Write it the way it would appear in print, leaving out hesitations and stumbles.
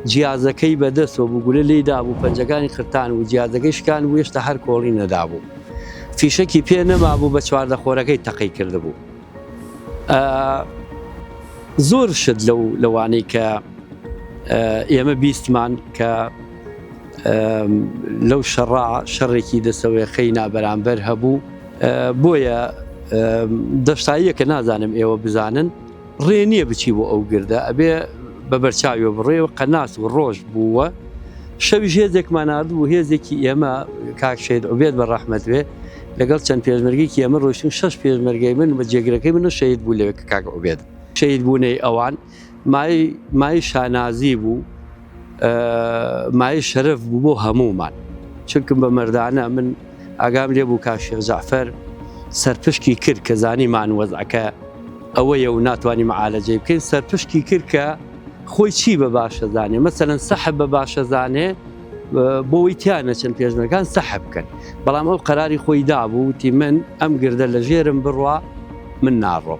جیازەکەی بەدەستەوە بوو گولە لێی دابوو پەنجەکانی قرتان و جیازەکەی شکان بوو هێشتا هەر کۆڵی نەدابوو فیشەکی پێ نەمابوو بە چواردەخۆرەکەی تەقەی کردبوو زۆر شت لەو لەوانەی کە ئێمە بیستمان کە لەو شەڕا شەڕێکی دەسەوێخەی نابەرامبەر هەبوو بۆیە دەشتاییەکە نازانم ئێوە بزانن ڕێ نییە بچی بۆ ئەو گردە ئەبێ بە بەرچاویەوە بڕێ و قەناس و ڕۆژ بووە شەویش هێزێکمان ناردبوو هێزێکی ئێمە کاک شەهید عوبێد بە ڕەحمەت بێ لەگەڵ چەند پێشمەرگێکی ئێمە ڕۆیشتن شەش پێشمەرگەی من و جێگرەکەی من شەهید بوو لەوێ کە کاک عوبێد شەهید بوونەی ئەوان مای مای شانازی بوو مایەی شەرەف بوو بۆ هەموومان چونکم بە مەردانە من ئاگام لێ بوو کاک شێخ جەعفەر سەرپشکی کرد کە زانیمان وەزعەکە ئەوەیە و ناتوانانی معالەجەی بکەین سەرپشکی کرد کە خۆی چی بە باشە زانێ مەسەلەن سەحب بە باشە زانێ بۆی تیا نەچن پێشمەرگان سەحب بکەن بەڵام ئەو قەراری خۆی دابوو وتی من ئەم گردە لە ژێرم بڕوا من ناڕۆم.